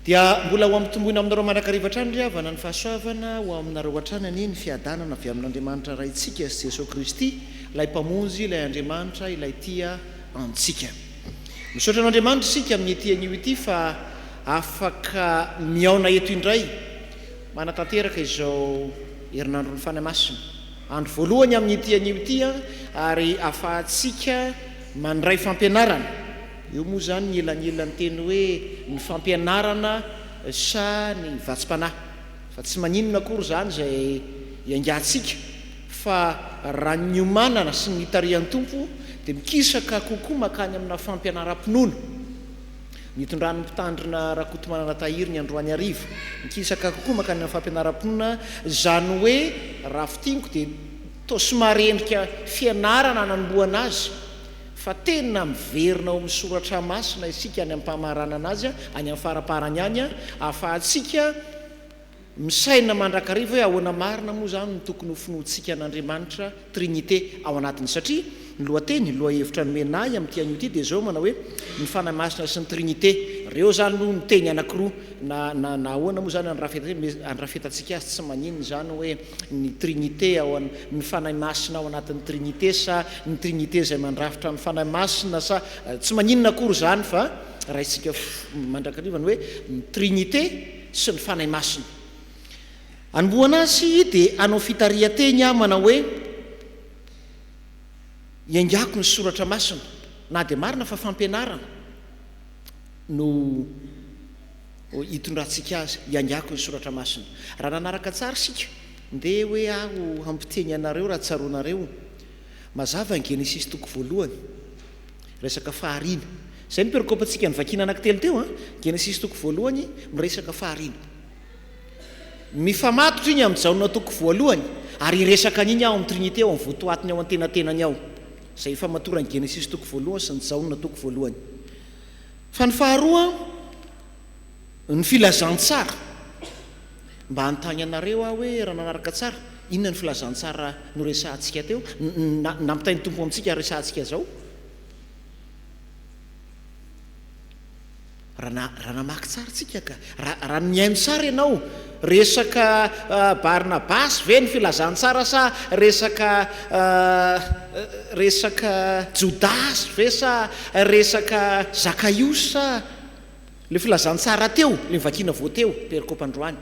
Dia mbola ho ampitomboina aminareo mandrakariva hatrany ry havana ny fahasoavana, ho aminareo hatrany anie ny fiadanana avy amin'Andriamanitra Raintsika sy Jesoa Kristy, ilay Mpamonjy, ilay Andriamanitra, ilay tia antsika. Misaotra an'Andriamanitra isika amin'ity anio ity fa afaka mihaona eto indray manatanteraka izao herinandron'ny Fanahy Masina. Andro voalohany amin'ity anio ity ary afahantsika mandray fampianarana. Eo moa izany ny elanelan'ny teny hoe ny fampianarana sa ny vatsim-panahy. Fa tsy maninona akory izany izay iangatsika fa raha ny niomanana sy ny nitarihan'ny Tompo dia mikisaka kokoa mankany amina fampianaram-pinoana. Nitondran'ny Mpitandrina Rakotomanana Tahiry ny androany hariva. Mikisaka kokoa mankany amin'ny fampianaram-pinoana, izany hoe raha fintiniko dia toa somary endrika fianarana nanombohana azy. Fa tena miverina ao amin'ny soratra masina isika any am-pamaranana azy, any amin'ny faraparany any, ahafahantsika misaina mandrakariva hoe ahoana marina moa izany no tokony ho finoantsika an'Andriamanitra Trinite ao anatiny. Satria ny lohateny, ny lohahevitra nomena ahy amin'ity anio ity dia izao manao hoe ny Fanahy Masina sy ny Trinite. Ireo izany aloha ny teny anankiroa na na na ahoana moa izany andrafetantsika azy, tsy maninona izany hoe ny Trinite ao an, ny Fanahy Masina ao anatin'ny Trinite sa ny Trinite izay mandrafitra ny Fanahy Masina sa, tsy maninona akory izany fa raisika mandrakariva ny hoe ny Trinite sy ny Fanahy Masina. Anombohana azy dia hanao fitarihan-teny aho manao hoe, Iangako ny Soratra Masina, na dia marina fa fampianarana no. Hitondrantsika azy, hiangako ny Soratra Masina. Raha nanaraka tsara isika, ndeha hoe aho hampiteny anareo raha tsaroanareo mazava ny Genesisy toko voalohany, resaka fahariana. Izay no perikopantsika novakiana anankitelo teo an, Genesisy toko voalohany miresaka fahariana. Mifamatotra iny amin'i Jaona toko voalohany, ary hiresaka an'iny aho amin'ny Trinite ao amin'ny votoatiny ao antenatenany ao. Izay ifamatoran'ny Genesisy toko voalohany sy ny Jaona toko voalohany. Fa ny faharoa, ny filazantsara. Mba hanontany anareo aho hoe raha nanaraka tsara, inona ny filazantsara noresahantsika teo, nampitain'ny Tompo amintsika resahantsika izao? Raha raha namaky tsara tsika ka, raha raha nihaino tsara ianao, resaka Barnabasy ve ny filazantsara sa resaka resaka Jodasy ve sa resaka Zakaiosy sa le filazantsara teo, le novakiana vao teo, perikopa androany.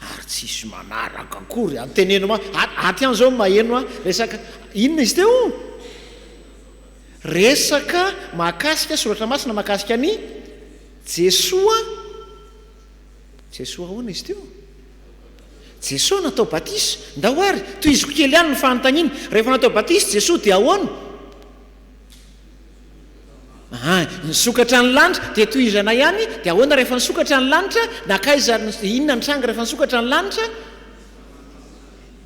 Ary tsisy manaraka akory, anteneno ma, aty ihany zao maheno a, resaka inona izy teo? Resaka mahakasika soratra masina mahakasika an'i Jesoa, Jesoa ahoana izy teo? Jesoa natao batisa, ndao ary tohiziko kely ihany ny fanontaniana, rehefa natao batisa Jesoa dia ahoana? Aha, nisokatra ny lanitra, dia tohizana ihany, dia ahoana rehefa nisokatra ny lanitra, nankaiza, inona nitranga rehefa nisokatra ny lanitra?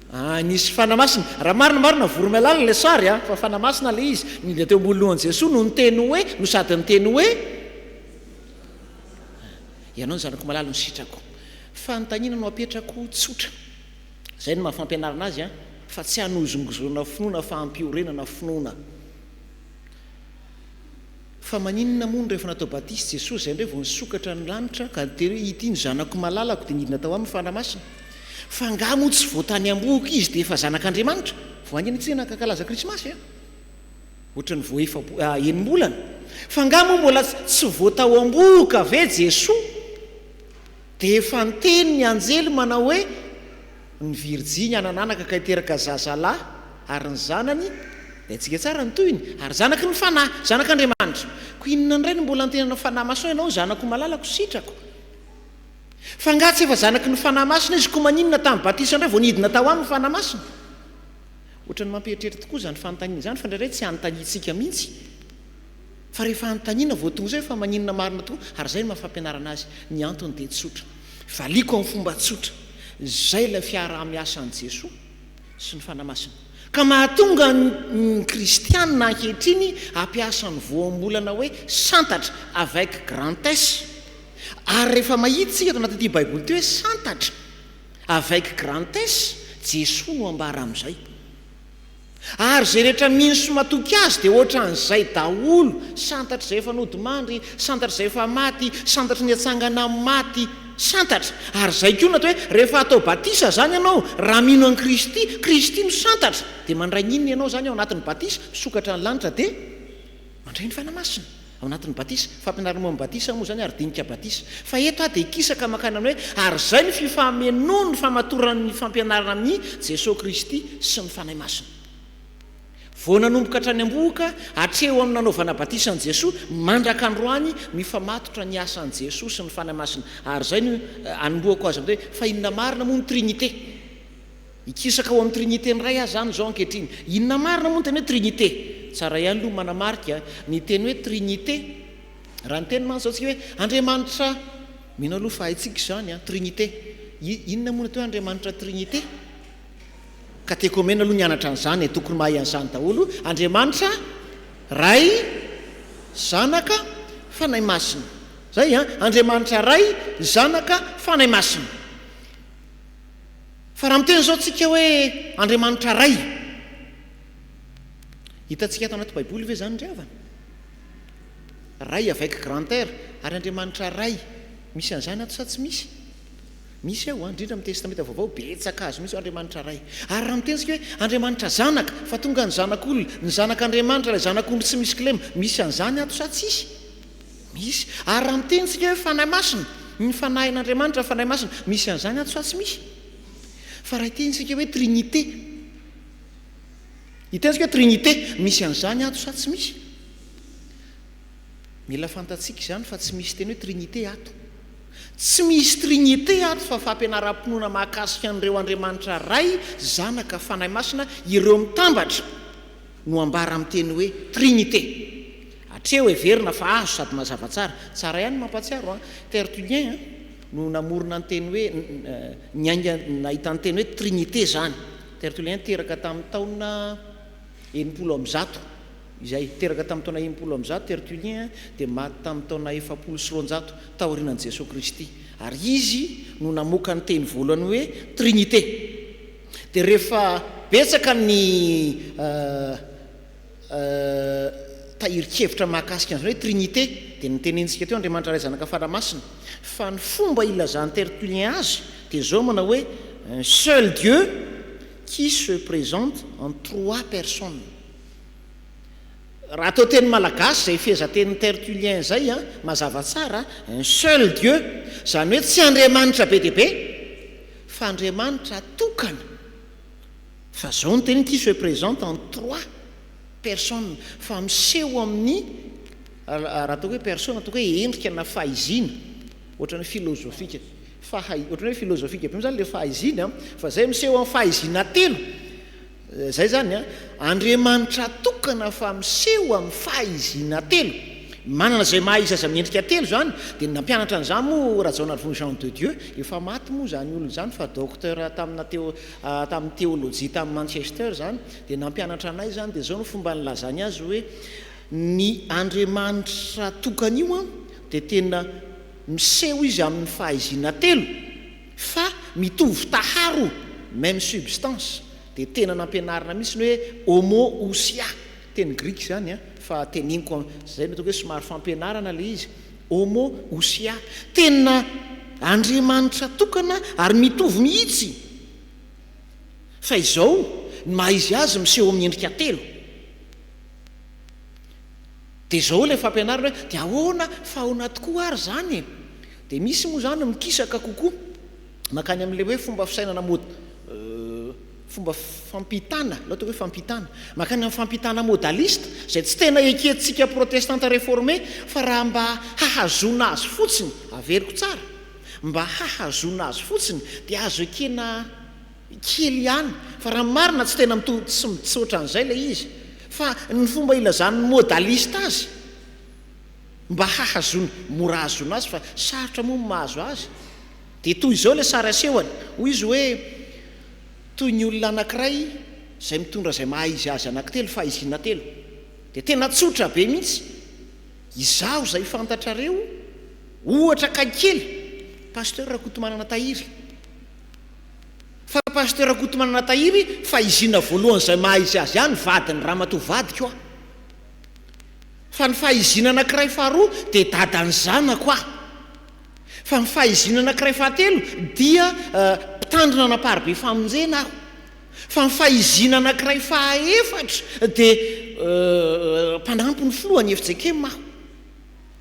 Ah, nisy Fanahy Masina. Raha marina marina voromailala ilay sary a, fa Fanahy Masina ilay izy. Nidina teo ambony lohan'i Jesoa no niteny hoe, no sady niteny hoe, Ianao ny zanako malala no sitrako. Fanontaniana no apetrako tsotra. Izay no maha fampianarana azy a, fa tsy hanozongozonana finoana fa hampiorenana finoana. Fa maninona moa no rehefa natao batisa Jesoa izay indray vao nisokatra ny lanitra ka niteny hoe ity ny zanako malalako dia nidina tao aminy Fanahy Masina? Fa angaha moa tsy vao tany am-bohoka izy dia efa zanak'Andriamanitra? Vao haingana itsy nankalaza krismasy a! Ohatran'ny vao efa enim-bolana. Fa angaha moa mbola tsy vao tao am-bohoka ve Jesoa dia efa niteny ny anjely manao hoe Ny virjiny hanan'anaka ka hiteraka zazalahy, ary ny zanany, dia haintsika tsara ny tohiny, ary zanaky ny Fanahy, zanak'Andriamanitra. Koa inona indray no mbola antenanao Fanahy Masina ianao, zanako malalako, sitrako? Fa angaha tsy efa zanaky ny Fanahy Masina izy, koa maninona tamin'ny batisa indray vao nidina tao aminy ny Fanahy Masina? Ohatran'ny mampieritreritra tokoa izany fanontaniana izany, fa indraindray tsy anontaniantsika mihitsy. Fa rehefa anontaniana vao tonga izay fa maninona marina tokoa, ary izay no maha fampianarana azy. Ny antony dia tsotra. Valiako amin'ny fomba tsotra. Izay ilay fiaraha-miasan'i Jesoa sy ny Fanahy Masina. Ka mahatonga ny kristianina ankehitriny hampiasa ny voambolana hoe santatra avec grand S. Ary rehefa mahita isika ato anatin'ity Baiboly ity hoe santatra avec grand S, Jesoa no ambara amin'izay. Ary izay rehetra mino sy matoky Azy dia ohatran'izay daholo, santatr'izay efa nodimandry, santatr'izay efa maty, santatry ny hatsangana amin'ny maty, santatra. Ary izay koa no atao hoe rehefa atao batisa izany ianao, raha mino an'i Kristy, Kristy no santatra, dia mandray ny inona ianao izany ao anatin'ny batisa? Misokatra ny lanitra dia mandray ny Fanahy Masina. Ao anatin'ny batisa. Fampianarana momba ny batisa moa izany ary dinika batisa. Fa eto aho dia hikisaka mankany amin'ny hoe ary izay no fifamenoan'ny famatoran'ny fampianarana amin'i Jesoa Kristy sy ny Fanahy Masina. Vao nanomboka hatrany am-bohoka, hatreo amin'ny nanaovana batisa an'i Jesoa, mandraka androany, mifamatotra ny asan'i Jesoa sy ny Fanahy Masina. Ary izay no anombohako azy amin'izay hoe fa inona marina moa ny Trinite? Hikisaka ao amin'ny Trinite ny Ray aho izany izao ankehitriny. Inona marina moa ny teny hoe Trinite? Tsara ihany aloha manamarika ny teny hoe Trinite. Raha niteny mantsy izao tsika hoe Andriamanitra, mino aloha fa haintsika izany an, Trinite. Inona moa ny atao hoe Andriamanitra Trinite? Katekomena aloha nianatra an'izany e, tokony mahay an'izany daholo. Andriamanitra Ray, Zanaka, Fanahy Masina. Izay an, Andriamanitra Ray, Zanaka, Fanahy Masina. Fa raha miteny izao tsika hoe Andriamanitra Ray, hitantsika ato anaty Baiboly ve izany ry havana? Ray avec grand R, ary Andriamanitra Ray, misy an'izany ato sa tsy misy? Misy ao an, indrindra amin'ny Testamenta Vaovao, betsaka azy mihitsy hoe Andriamanitra Ray. Ary raha miteny tsika hoe Andriamanitra Zanaka, fa tonga ny Zanak'olona, ny Zanak'Andriamanitra, ilay Zanak'ondry tsy misy kilema, misy an'izany ato sa tsisy? Misy. Ary raha miteny isika hoe Fanahy Masina, ny Fanahin'Andriamanitra, Fanahy Masina, misy an'izany ato sa tsy misy? Fa raha hiteny isika hoe Trinite, hiteny isika hoe Trinite, misy an'izany ato sa tsy misy? Mila fantatsika izany fa tsy misy teny hoe Trinite ato. Tsy misy Trinite ato fa fampianaram-pinoana mahakasika an'ireo Andriamanitra Ray, Zanaka, Fanahy Masina, ireo mitambatra. no ambara amin'ny teny hoe Trinite. Hatreo heverina fa azo sady mazava tsara. Tsara ihany ny mampahatsiaro an! Tertullien no namorona ny teny hoe, niainga nahita ny teny hoe Trinite izany. Tertullien teraka tamin'ny taona 160 izay. Teraka tamin'ny taona 160 Tertullien dia maty tamin'ny taona 240 taorianan'i Jesoa Kristy. Ary izy no namoaka ny teny voalohany hoe Trinite. Dia rehefa betsaka ny tahirin-kevitra mahakasika an'izany hoe Trinite, dia notenenintsika teo Andriamanitra Ray Zanaka Fanahy Masina, fa ny fomba ilazan'i Tertullien azy dia izao manao hoe un seul Dieu qui se présente en trois personnes. Raha atao teny malagasy izay fehezantenin'i Tertullien izay an, mazava tsara, un seul Dieu, izany hoe tsy Andriamanitra be dia be, Fa Andriamanitra tokana. Fa zao ny teniny qui se présente en trois personnes fa miseho amin'ny raha ataoko hoe personne ataoko hoe endrika na fahaizina ohatran'ny hoe filozofika fahay ohatran'ny hoe filozofika be moa zany le fahaizina fa zay miseho amin'ny fahaizina telo Izay izany an! Andriamanitra tokana fa miseho amin'ny fahaizina telo. Manana izay maha izy azy amin'ny endrika telo izany. Dia ny nampianatra an'izany moa Rajaonarivony Jean de Dieu. Efa maty moa izany olona izany fa docteur tamina teo tamin'ny teolojia tamin'ny Manchester izany. Dia nampianatra anay izany. Dia izao no fomba nilazany azy hoe ny Andriamanitra tokana io an dia tena miseho izy amin'ny fahaizina telo. Fa mitovy taharo, même substance, dia tena nampianarina mihitsy ny hoe homoousia, teny grika izany an, fa teneniko izay no ataoko hoe somary fampianarana ilay izy, homoousia, tena Andriamanitra tokana ary mitovy mihitsy, fa izao ny maha izy azy miseho amin'ny endrika telo. Dia izao ilay fampianarana hoe dia ahoana fa ahoana tokoa ary izany e? Dia misy moa izany mikisaka kokoa mankany amin'ilay hoe fomba fisainana mod fomba fampitana, aleo ataoko hoe fampitana, mankany amin'ny fampitana modaliste izay tsy tena ekentsika protestanta réformé fa raha mba hahazoana azy fotsiny, averiko tsara, mba hahazoana azy fotsiny dia azo ekena Kely ihany, fa raha ny marina tsy tena mitovy, tsy tsy ohatran'izay ilay izy, fa ny fomba ilazan'ny modaliste azy mba hahazoana, mora ahazoana azy fa sarotra moa ny mahazo azy, dia toy izao ilay sary asehony, hoy izy hoe, toy ny olona anankiray izay mitondra izay maha izy azy anankitelo, fahaizina telo, dia tena tsotra be mihitsy, izaho izay fantatrareo, ohatra akaiky kely, Pasteur Rakotomanana Tahiry. Fa. Pasteur Rakotomanana Tahiry fahiziana voalohany izay maha izy azy ahy ny vadin'ny ramatoa vadiko aho. Fa ny fahiziana anankiray faharoa dia dadan'ny zanako aho. Fa ny fahiziana anankiray fahatelo dia mpitandrina an'Amparibe Famonjena aho. Fa ny fahiziana anankiray fahaefatra dia mpanampy ny filohan'ny fjkm aho.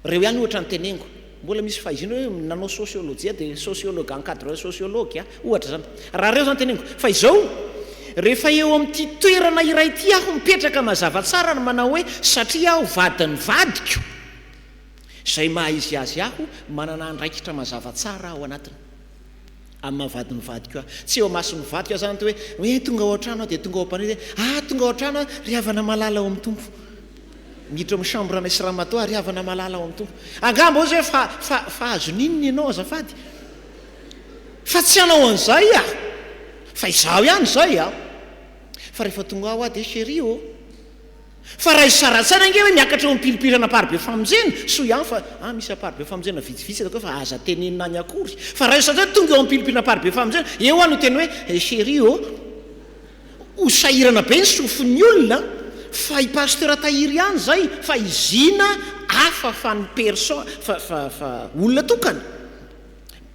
Ireo ihany ohatra no teneniko. Mbola misy fahaizina hoe nanao sosiolojia dia sociologue encadreur sociologue aho, ohatra izany. Raha ireo izany teneniko. Fa izao, rehefa eo amin'ity toerana iray ity aho mipetraka mazava tsara ny manao hoe satria aho vadin'ny vadiko, izay maha izy azy aho, manana andraikitra mazava tsara aho ao anatiny. Amin'ny maha vadin'ny vadiko ahy. Tsy eo imason'ny vadiko aho izany hoe, hoe tonga ao an-trano aho dia tonga ao am-pandriana dia, ah tonga ao an-trano aho ry havana malala ao amin'ny Tompo. Miditra ao amin'ny chambre anay sy ramatoa aho ry havana malala ao amin'ny Tompo. Angamba hoy izy hoe fa, fa, fa azon'inona ianao azafady? Fa tsy hanao an'izay aho. Fa izaho ihany izay an. Fa rehefa tonga ao aho dia chérie ô. Fa raha hisara-tsaina ange hoe miakatra eo amin'ny pilipirana Amparibe Famonjena, soa ihany fa ah misy Amparibe Famonjena vitsivitsy ataoko hoe fa aza tenenina any akory. Fa raha hisara-tsaina tonga eo amin'ny pilipirana Amparibe Famonjena, eo aho no hiteny hoe eh chérie ô, ho sahirana be ny sofin'ny olona fa i Pasteur Tahiry ihany izay fa i Zina hafa fa ny perso fa fa fa olona tokana.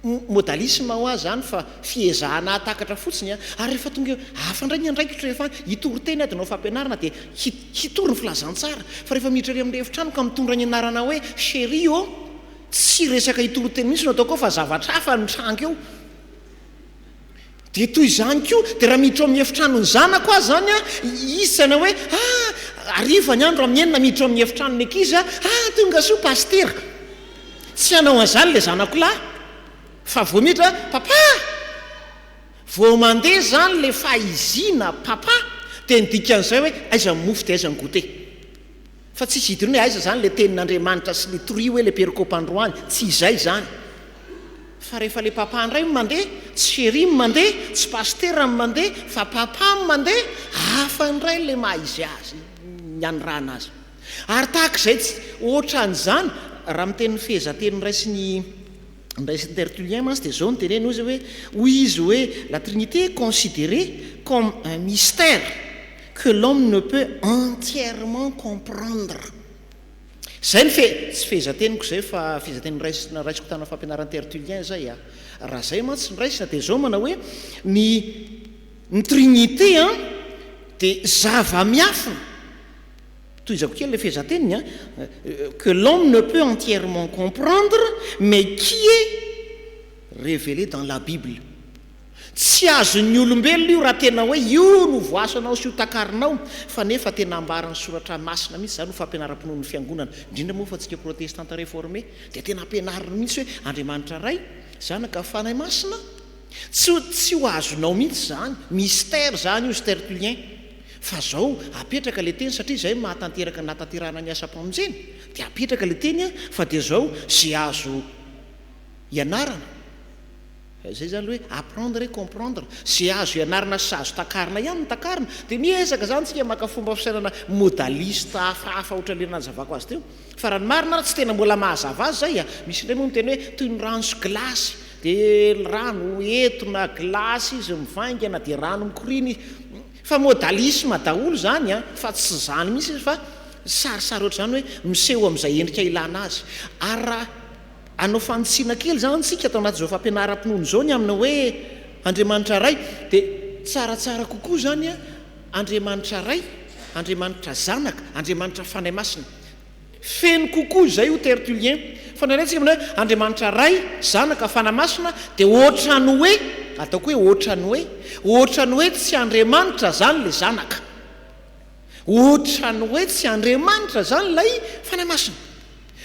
Modalisme hoa zany fa fiezahana hahatakatra fotsiny a! Ary rehefa tonga eo, hafa indray ny andraikitro rehefa any, hitory teny ady hanao fampianarana dia hitory ny filazantsara, fa rehefa miditra ery amin'ny efitrano ka mitondra ny anarana hoe chérie ô, tsy resaka hitory teny mihitsy no ataoko ao fa zavatra hafa no mitranga eo. Dia toy izany koa, dia raha miditra ao amin'ny efitranon'ny zanako aho izany an, izy tsy hanao hoe, ah, hariva ny andro amin'ny enina miditra ao amin'ny efitranon'ny ankizy aho, ah, tonga soa pasitera. Tsy hanao an'izany ilay zanako lahy, fa vao miditra, papa! Vao mandeha izany ilay fahiziana, papa, dia ny dikan'izay hoe, aiza ny mofo dia aiza ny goûter. Fa tsisy hidirana hoe aiza izany ilay tenin'Andriamanitra sy ilay toria hoe ilay perikopa androany, tsy izay izany. Fa rehefa ilay papa indray no mandeha, tsy chérie no mandeha, tsy pasitera no mandeha, fa papa no mandeha, hafa indray ilay maha izy azy, ny anirahana azy. Ary tahaka izay tsy, ohatran'izany, raha miteny ny fehezanteny noraisin'i noraisin'i Tertullien mantsy dia izao no teneniny, hoy izy hoe, hoy izy hoe, la Trinité est considérée comme un mystère que l'homme ne peut entièrement comprendre. Izay ny fe, tsy fehezanteniko izay fa fehezanteny noraisina, raisiko tamin'ny fampianaran'i Tertullien izay a. Raha izay mantsy no raisina dia izao manao hoe ny ny Trinité an dia zava-miafina, tohizako kely ilay fehezanteniny an, que l'homme ne peut entièrement comprendre mais qui est révélé dans la Bible. Tsy azon'ny olombelona io raha tena hoe io no voasanao sy ho takarinao, fa nefa tena ambaran'ny soratra masina mihitsy izany ho fampianaram-pinoan'ny fiangonana, indrindra moa fa antsika protestanta reforme dia tena ampianarina mihitsy hoe Andriamanitra Ray, Zanaka, Fanahy Masina, tsy tsy ho azonao mihitsy izany, mystère izany hozy Tertullien, fa zao apetraka le teny satria izay no mahatanteraka nahatanterahana ny asam-pamonjena dia apetraka le teny fa dia zao ze azo ianarana. Izay izany hoe apprendre et comprendre. Izay azo ianarana sy azo takarina ihany no takarina. Dia miezaka izany tsika maka fomba fisainana modaliste hafahafa ohatran'ilay nanazavako azy teo. Fa raha ny marina ary tsy tena mbola mahazava azy izay a! Misy indray moa miteny hoe toy ny rano sy gilasy. Dia ny rano etona, gilasy izy mivaingana, dia rano mikoriana izy. Fa modalisme daholo izany a! Fa tsy izany mihitsy izy fa sarisary ohatr'izany hoe miseho amin'izay endrika ilana azy. Ary raha. Hanao fanitsiana kely izany isika ato anatin'izao fampianaram-pinoana izao ny amin'ny hoe Andriamanitra Ray dia tsaratsara kokoa izany Andriamanitra Ray, Andriamanitra Zanaka, Andriamanitra Fanahy Masina. Feno kokoa izay hoy Tertullien. Fa indraindray isika manao hoe Andriamanitra Ray, Zanaka, Fanahy Masina dia ohatran'ny hoe, ataoko hoe ohatran'ny hoe, ohatran'ny hoe tsy Andriamanitra izany ilay Zanaka. Ohatran'ny hoe tsy Andriamanitra izany ilay Fanahy Masina.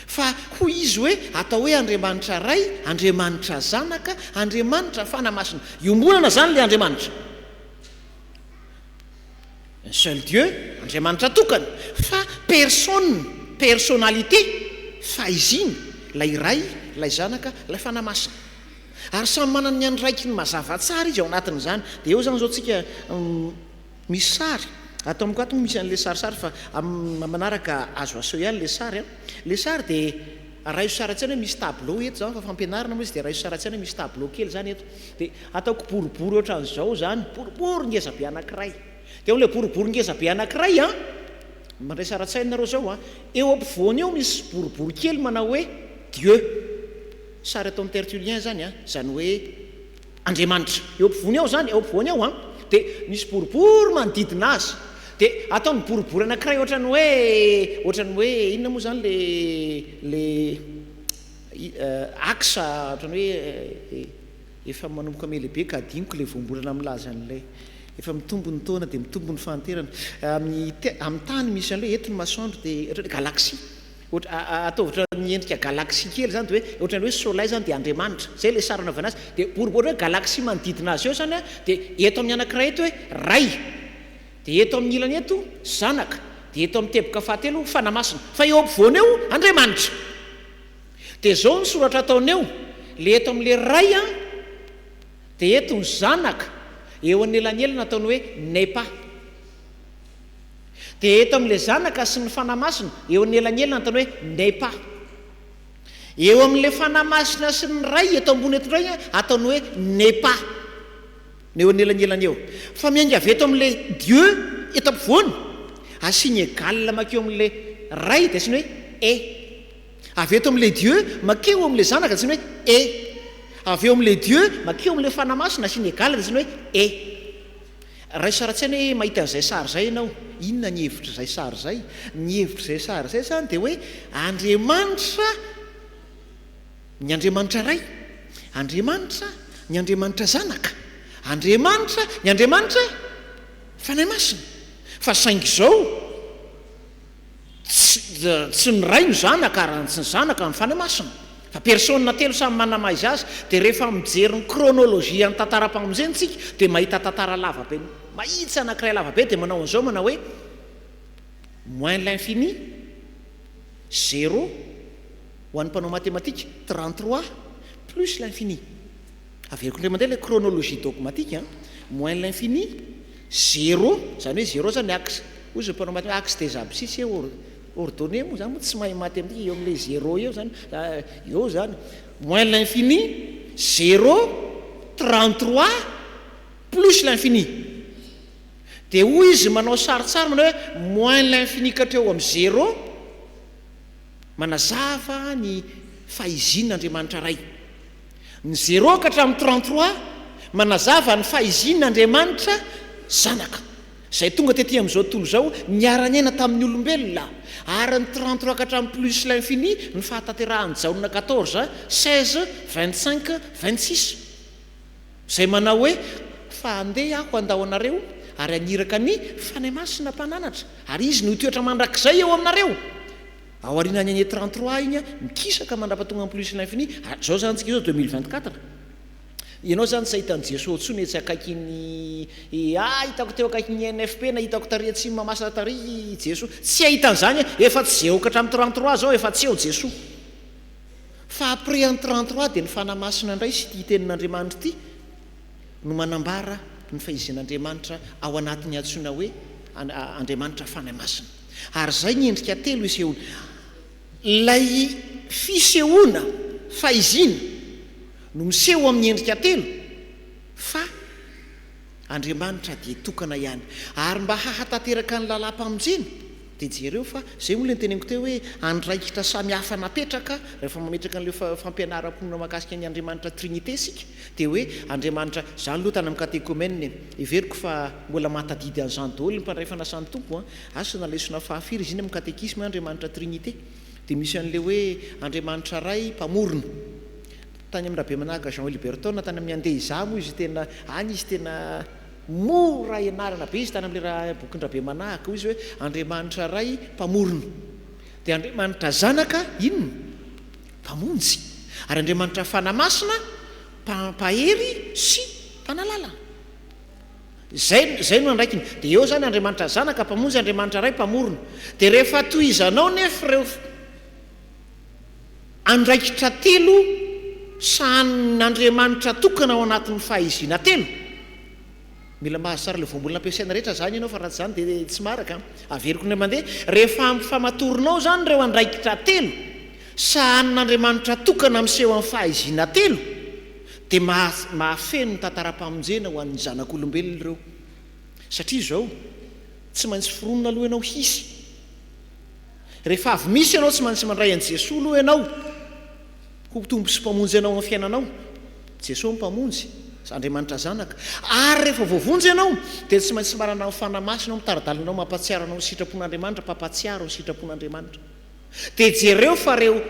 Fa hoy izy hoe, atao hoe Andriamanitra Ray, Andriamanitra Zanaka, Andriamanitra Fanahy Masina. Iombonana izany ilay Andriamanitra. Un seul Dieu, Andriamanitra tokana. Fa personne, personnalité, fahaizina, ilay Ray, ilay Zanaka, ilay Fanahy Masina. Ary samy manana ny andraikiny mazava tsara izy ao anatin'izany. Dia eo izany izao tsika Misy sary, ato amiko ato moa misy an'ilay sarisary fa amin'ny manaraka azo aseho ihany ilay sary an. Ilay sary dia Raiso sary an-tsaina hoe misy tableau eto izany fa fampianarana moa izy dia raiso sary an-tsaina hoe misy tableau kely izany eto. Dia ataoko boribory ohatran'izao izany, boribory ngeza be anankiray. Dia eo amin'ilay boribory ngeza be anankiray an, mandray sary an-tsaina nareo izao an, eo ampovoany eo misy boribory kely manao hoe Dieu. Sary ataon'i Tertullien izany an, izany hoe Andriamanitra. Eo ampovoany eo izany, eo ampovoany eo an, dia misy boribory manodidina azy. Dia ataony boribory anankiray ohatran'ny hoe, ohatran'ny hoe inona moa izany ilay, ilay axe, ohatran'ny hoe efa manomboka mihalehibe ka adinoko ilay voambolana milaza an'ilay, efa mitombo ny taona dia mitombo ny fahanterana. Amin'ny amin'ny tany misy an'ilay hoe eto ny masoandro dia ohatran'ny hoe galaxie. Ohatra, ataovy ohatran'ny endrika galaxie kely izany dia hoe ohatran'ny hoe soleil izany dia Andriamanitra. Izay ilay sary anaovana azy. Dia boribory hoe galaxie manodidina azy eo izany an, dia eto amin'ny anankiray eto hoe Ray. Dia eto amin'ny ilany eto Zanaka. Dia eto amin'ny teboka fahatelo Fanahy Masina. Fa eo ampovoany eo Andriamanitra. Dia izao ny soratra ataony eo, ilay eto amin'ilay Ray an, dia eto ny Zanaka, eo anelanelana ataony hoe Nepa. Dia eto amin'ilay Zanaka sy ny Fanahy Masina, eo anelanelana ataony hoe Nepa. Eo amin'ilay Fanahy Masina sy ny Ray eto ambony eto indray ataony hoe Nepa. Ny eo anelanelany eo. Fa miainga avy eto amin'ilay Dieu eto ampovoany, asiany égal mankeo amin'ilay Ray dia asiany hoe et. Avy eto amin'ilay Dieu mankeo amin'ilay Zanaka dia asiany hoe et. Avy eo amin'ilay Dieu mankeo amin'ilay Fanahy Masina asiany égal dia asiany hoe et. Raiso sary an-tsaina hoe mahita an'izay sary izay ianao. Inona ny hevitr'izay sary izay? Ny hevitr'izay sary izay izany dia hoe Andriamanitra, ny Andriamanitra Ray, Andriamanitra, ny Andriamanitra Zanaka, Andriamanitra, ny Andriamanitra Fanahy Masina. Fa saingy izao, Tsy, tsy ny Ray no Zanaka ary tsy ny Zanaka no Fanahy Masina. Fa persona telo samy manana maha izy azy. Dia rehefa mijery ny chronologie an'ny tantaram-pamonjena isika dia mahita tantara lava be, mahitsy anankiray lava be dia manao an'izao manao hoe moins l'infini, zéro, ho an'ny mpanao matematika, 33, plus l'infini. Averiko indray mandeha ilay chronologie dogmatique an, moins l'infini, zéro, izany hoe zéro izany axe, hoy izay mpanao maths hoe axe des abscisses et ordonnées moa izany moa tsy mahay matematika eo amin'ilay zéro eo izany, eo izany, moins l'infini, zéro, 33, plus l'infini. Dia hoy izy manao sarintsary manao hoe moins l'infini ka hatreo amin'ny zéro, manazava ny fahizin'Andriamanitra Ray. Ny zéro ka hatramin'ny 33, manazava ny fahizin'Andriamanitra Zanaka, izay tonga tety amin'izao tontolo izao niara-niaina tamin'ny olombelona, ary ny 33 ka hatramin'ny plus l'infini, ny fahatanterahan'i Jaona 14, 16, 25, 26, izay manao hoe, Fa handeha Aho handao anareo, ary haniraka ny Fanahy Masina Mpananatra, ary Izy no hitoetra mandrakizay eo aminareo. Aorianan'ny année 33 iny mikisaka mandrapatonga en plus l'infini, ary zao zany tsika zao 2024, ianao zany tsy ahita an'i Jesoa intsony etsy akaikin'ny ah hitako teo akaikin'ny INFP na hitako tary atsimo Mahamasina tary i Jesoa, tsy ahita an'izany efa tsy zéro ka hatramin'ny 33 zao efa tsy eo Jesoa. Fa après an'ny 33 dia ny Fanahy Masina indray sy ity tenin'Andriamanitra ity no manambara ny fahizin'Andriamanitra ao anatin'ny antsoina hoe Andriamanitra Fanahy Masina. Ary izay ny endrika telo isehoana. Ilay fisehoana fahiziana no miseho amin'ny endrika telo fa Andriamanitra dia tokana ihany. Ary mba hahatanteraka ny lalam-pamonjena dia jereo fa izay moa ilay noteneniko teo hoe andraikitra samy hafa napetraka rehefa mametraka an'ilay fampianaram-pinoana mahakasika ny Andriamanitra Trinite isika dia hoe Andriamanitra, izany aloha tany amin'ny katekomena e, heveriko fa mbola mahatadidy an'izany daholo ny mpandray fanasan'ny Tompo an, asa na lesona fahafiry izy iny amin'ny katekisma hoe Andriamanitra Trinite dia misy an'ilay hoe Andriamanitra Ray Mpamorona tany amin'ny Rabemanahaka Jean Wilberton tany amin'ny Andeha Hizaha moa izy tena any izy tena Mora ianarana be izy tany amin'ilay raha bokin-dRabemanahaka, hoy izy hoe, Andriamanitra Ray Mpamorona. Dia Andriamanitra Zanaka inona? Mpamonjy. Ary Andriamanitra Fanahy Masina Mpampahery sy Mpanalalana. Izay, izay no andraikiny. Dia eo izany Andriamanitra Zanaka Mpamonjy, Andriamanitra Ray Mpamorona. Dia rehefa tohizanao nefa ireo Andraikitra telo sahanin'Andriamanitra tokana ao anatin'ny fahaizina telo. Mila mahazo tsara ilay voambolana ampiasaina rehetra izany ianao fa raha tsy izany dia tsy maharaka an. Averiko indray mandeha, rehefa ampifamatorinao izany ireo andraikitra telo Sahanin'Andriamanitra tokana miseho amin'ny fahaizina telo dia mahafeno ny tantaram-pamonjena ho an'ny zanak'olombelona ireo. Satria izao, tsy maintsy foronina aloha ianao hisy. Rehefa avy misy ianao tsy maintsy mandray an'i Jesoa aloha ianao ho Tompo sy Mpamonjy anao amin'ny fiainanao. Jesoa no Mpamonjy, Andriamanitra Zanaka. Ary rehefa voavonjy ianao dia tsy maintsy manana ny Fanahy Masina ao mitari-dalana anao mampahatsiaro anao ny sitrapon'Andriamanitra, mpampahatsiaro ny sitrapon'Andriamanitra. Dia jereo fa ireo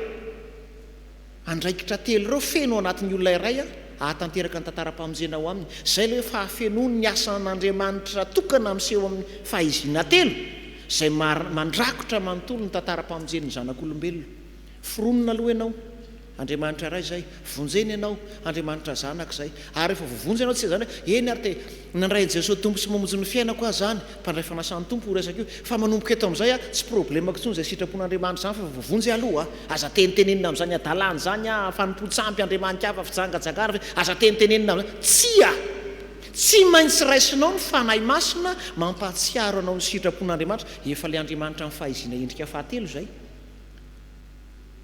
andraikitra telo ireo feno ao anatin'ny olona iray hahatanteraka ny tantaram-pamonjena ao aminy. Izay ilay hoe fahafenoany ny asan'Andriamanitra tokana miseho amin'ny fahaizina telo, izay mandrakotra manontolo ny tantaram-pamonjen'ny zanak'olombelona. Foronina aloha ianao. Andriamanitra Ray izay, vonjena ianao, Andriamanitra Zanaka izay. Ary rehefa voavonjy ianao, tsy izany hoe, eny ary te nandray an'i Jesoa Tompo sy Mamonjy ny fiainako aho izany, mpandray fanasan'ny Tompo io resaka io, fa manomboka eto amin'izay aho, tsy problemako intsony izay sitrapon'Andriamanitra izany fa voavonjy aho aloha a! Aza tenitenenina amin'izany hadalana izany aho, fanompoan-tsampy andriamani-kafa, fijangajangana, aza tenitenenina amin'izany. Tsia! Tsy maintsy raisinao ny Fanahy Masina mampahatsiaro anao ny sitrapon'Andriamanitra, efa ilay Andriamanitra amin'ny fahaizina endrika fahatelo izay.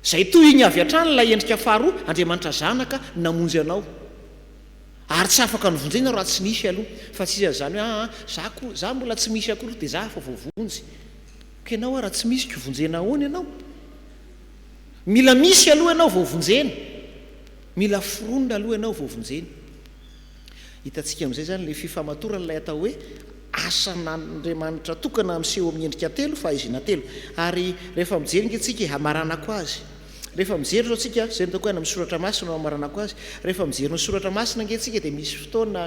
Izay tohiny avy hatrany ilay endrika faharoa, Andriamanitra Zanaka namonjy anao. Ary tsy afaka novonjena raha tsy nisy aloha. Fa tsy iza izany hoe aa za ko, za mbola tsy misy akory dia za efa voavonjy. Ko ianao ara tsy misy ko vonjena ahoana ianao? Mila misy aloha ianao vao vonjena. Mila foronina aloha ianao vao vonjena. Hitantsika amin'izay izany ilay fifamatoran'ilay atao hoe asan'Andriamanitra tokana miseho amin'ny endrika telo, fahaizina telo. Ary rehefa mijery ange tsika e, hamaranako azy. Rehefa mijery izao tsika, izay no ataoko hoe any amin'ny soratra masina no hamaranako azy. Rehefa mijery ny soratra masina ange tsika dia misy fotoana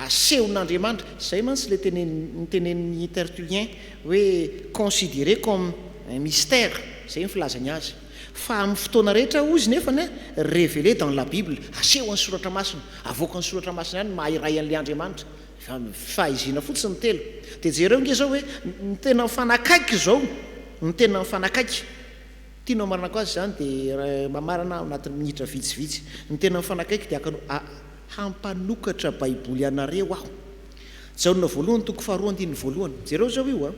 asehon'Andriamanitra, izay mantsy ilay tenenin'ny tenenin'i Tertullien hoe considéré comme un mystère, izay ny filazany azy. Fa amin'ny fotoana rehetra hozy nefany révélé dans la Bible, aseho any soratra masina, avoakan'ny soratra masina ihany ny maha iray an'ilay Andriamanitra. Fa fahaizina fotsiny ny telo. Dia jereo ange izao hoe ny tena mifanakaiky izao, ny tena mifanakaiky. Tianao hamaranako azy izany dia mamarana aho anatin'ny minitra vitsivitsy. Ny tena mifanakaiky dia hampanokatra Baiboly anareo aho. Jaona voalohany toko faharoa andininy voalohany. Jereo izao io a.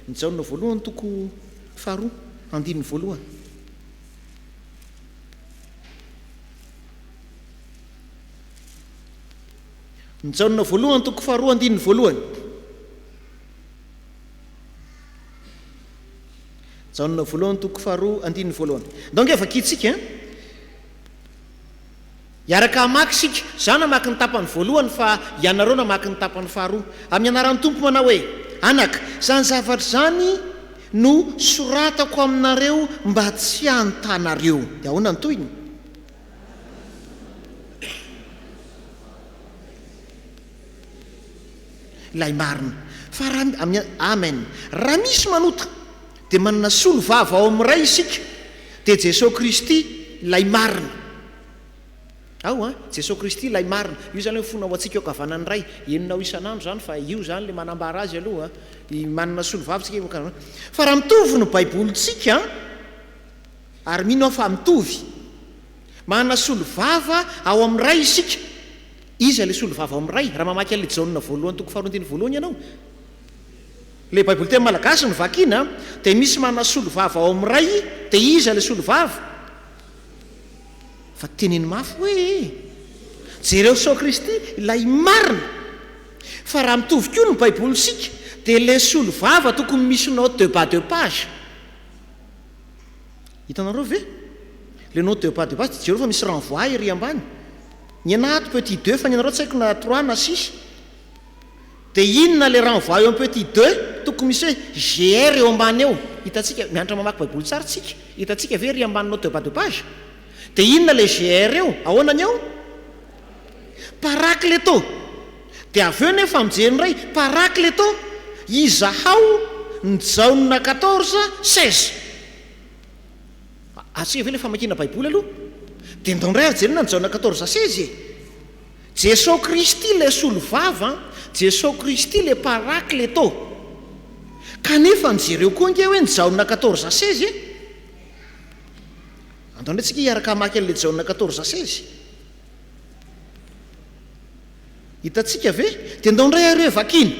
Ny Jaona voalohany toko faharoa andininy voalohany. Ny Jaona voalohany toko faharoa andininy voalohany. Jaona voalohany toko faharoa andininy voalohany. Ndao ange vakintsika eh. Hiaraka hamaky isika. Izaho namaky ny tapany voalohany fa ianareo namaky ny tapany faharoa. Amin'ny anaran'ny Tompo manao hoe, Anaka, izany zavatra izany no soratako aminareo mba tsy hanotanareo. Dia ahoana ny tohiny? Ilay marina. Fa raha, amin'ny, Amen. Raha misy manota, dia manana solovava ao amin'ny Ray isika, dia Jesoa Kristy, ilay marina. Ao an, Jesoa Kristy ilay marina. Io izany hoe mifona ho antsika eo ankavanan'ny Ray. Henonao isan'andro izany fa io izany ilay manambara azy aloha. Manana solovava isika eo ankavanan'ny Ray. Fa raha mitovy ny Baibolintsika, ary mino aho fa mitovy, manana solovava ao amin'ny Ray isika. Iza ilay solovava ao amin'ny Ray? Raha mamaky an'ilay Jaona voalohany toko faharoa andininy voalohany ianao, ilay Baiboly teny malagasy no vakiana, dia misy manana solovava ao amin'ny Ray, dia iza ilay solovava? Fa teneno mafy hoe e! Jereo Soa Kristy ilay marina! Fa raha mitovy koa ny baibolintsika dia ilay solovava tokony misy note de bas de page. Hitanareo ve? Ilay note de bas de page dia jereo fa misy renvoi ery ambany. Ny anah ato petit deux fa ny anareo tsy haiko na trois na six. Dia inona ilay renvoi eo amin'ny petit deux? Tokony misy hoe GR eo ambany eo. Hitantsika, mianatra mamaky baiboly tsara tsika. Hitantsika ve ery ambany note de bas de page? Dia inona ilay GR eo? Ahoana ny ao? Parakleto. Dia avy eo nefa mijery indray, Parakleto, izahao ny Jaona 14, 16. Azontsika ve ilay famakiana baiboly aloha? Dia ndao indray ary jerena ny Jaona 14, 16 e! Jesoa Kristy ilay solovava an, Jesoa Kristy ilay Parakleto. Kanefa ny jereo koa ange hoe ny Jaona 14, 16 e! Andao indray tsika hiaraka hamaky an'ilay Jaona 14, 16. Hitantsika ve? Dia ndao indray ary hoe vakiana.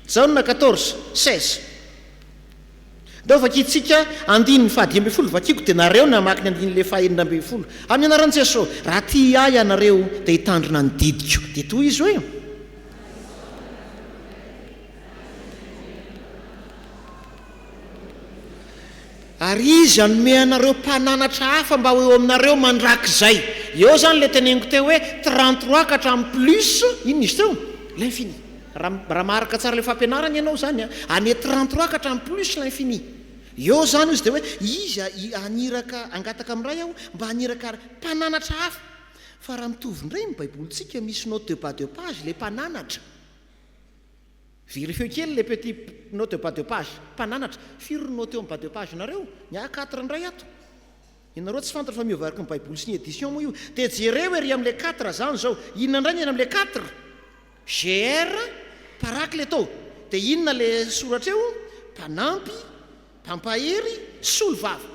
Jaona 14, 16. Ndao vakintsika andininy faha-15, vakiko dia nareo namaky ny andininy le faha-16. Amin'ny anaran'i Jeso, raha tia ahy ianareo dia hitandrina ny didiko. Dia tohizo hoe. Ary Izy hanome anareo mpananatra hafa mba ho eo aminareo mandrakizay. Eo izany ilay teneniko teo hoe 33 ka hatramin'ny plus, inona izy teo? L'infini. Raha raha maharaka tsara ilay fampianarana ianao izany an, année 33 ka hatramin'ny plus l'infini. Eo izany izy dia hoe izy haniraka, hangataka amin'ny Ray aho mba haniraka mpananatra hafa. Fa raha mitovy indray ny baibolintsika misy note de bas de page ilay mpananatra. Verifieo kely ilay petit note de bas de page. Mpananatra. Firy ny note eo amin'ny bas de page nareo? Ny ahy quatre indray ato. Ianareo tsy fantatra fa miova araka ny baiboly sy ny édition moa io. Dia jereo ery amin'ilay quatre izany izao. Inona indray ny eny amin'ilay quatre? GR Paracleto. Dia inona ilay soratra eo? Mpanampy, mpampahery, solovava.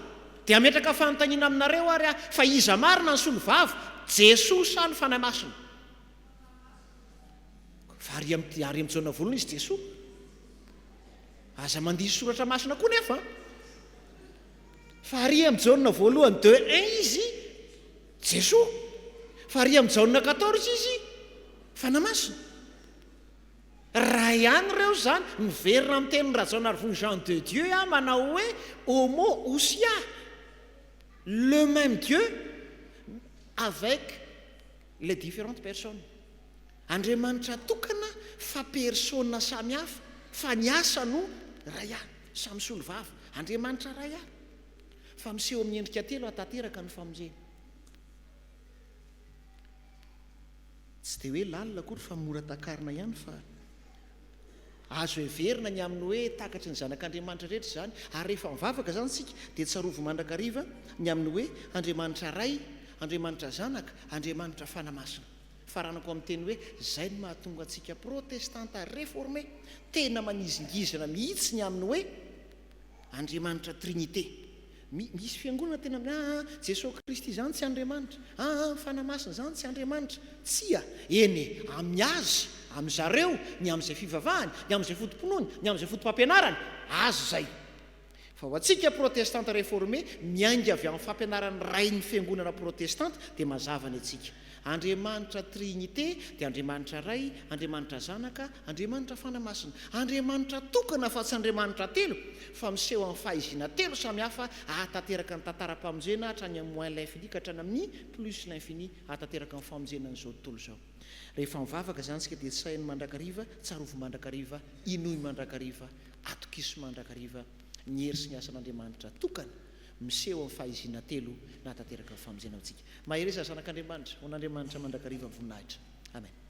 Dia hametraka fanontaniana aminareo ary aho, fa iza marina ny solovava? Jesoa sa ny Fanahy Masina? Fa ary amin'ny ary amin'ny Jaona voalohany izy Jesoa. Aza mandiso soratra masina koa nefa. Fa ary amin'ny Jaona voalohany deux un izy Jesoa. Fa ary amin'ny Jaona quatorze izy Fanahy Masina. Ray ihany ireo izany. Miverina amin'ny tenin'i Rajaonarivony Jean de Dieu aho manao hoe homo ousia. Le même Dieu avec les différentes personnes. Andriamanitra tokana fa persona samy hafa fa ny asa no ray ihany. Samy solovava. Andriamanitra ray ihany fa miseho amin'ny endrika telo hahatanteraka ny famonjena. Tsy dia hoe lalina akory fa mora takarina ihany fa azo heverina ny amin'ny hoe takatry ny zanak'Andriamanitra rehetra izany. Ary rehefa mivavaka izany isika dia tsarovy mandrakariva ny amin'ny hoe Andriamanitra Ray, Andriamanitra Zanaka, Andriamanitra Fanahy Masina. Faranako amin'ny teny hoe izay no mahatonga antsika protestanta réformé tena manizingizina mihitsy ny amin'ny hoe Andriamanitra Trinité. Misy fiangonana tena mi aa Jesoa Kristy izany tsy Andriamanitra, aa ny Fanahy Masina izany tsy Andriamanitra. Tsia, eny e, amin'ny azy, amin'ny zareo, ny amin'izay fivavahany, ny amin'izay foto-pinoany, ny amin'izay foto-pampianarany, azy izay. Fa ho antsika protestanta réformé, miainga avy amin'ny fampianaran'ny Rain'ny Fiangonana protestanta dia mazava ny antsika. Andriamanitra Trinite dia Andriamanitra Ray, Andriamanitra Zanaka, Andriamanitra Fanahy Masina. Andriamanitra tokana fa tsy Andriamanitra telo, fa miseho amin'ny fahaizina telo samy hafa hahatanteraka ny tantaram-pamonjena hatrany amin'ny moins l'infini ka hatrany amin'ny plus l'infini hahatanteraka ny famonjena an'izao tontolo izao. Rehefa mivavaka izany isika dia tsaino mandrakariva, tsarovy mandrakariva, inoy mandrakariva, atokiso mandrakariva ny hery sy ny asan'Andriamanitra tokana miseho amin'ny fahaizina telo nahatanteraka ny famonjena ho antsika. Mahereza ry zanak'Andriamanitra, ho an'Andriamanitra mandrakariva ny voninahitra. Amen.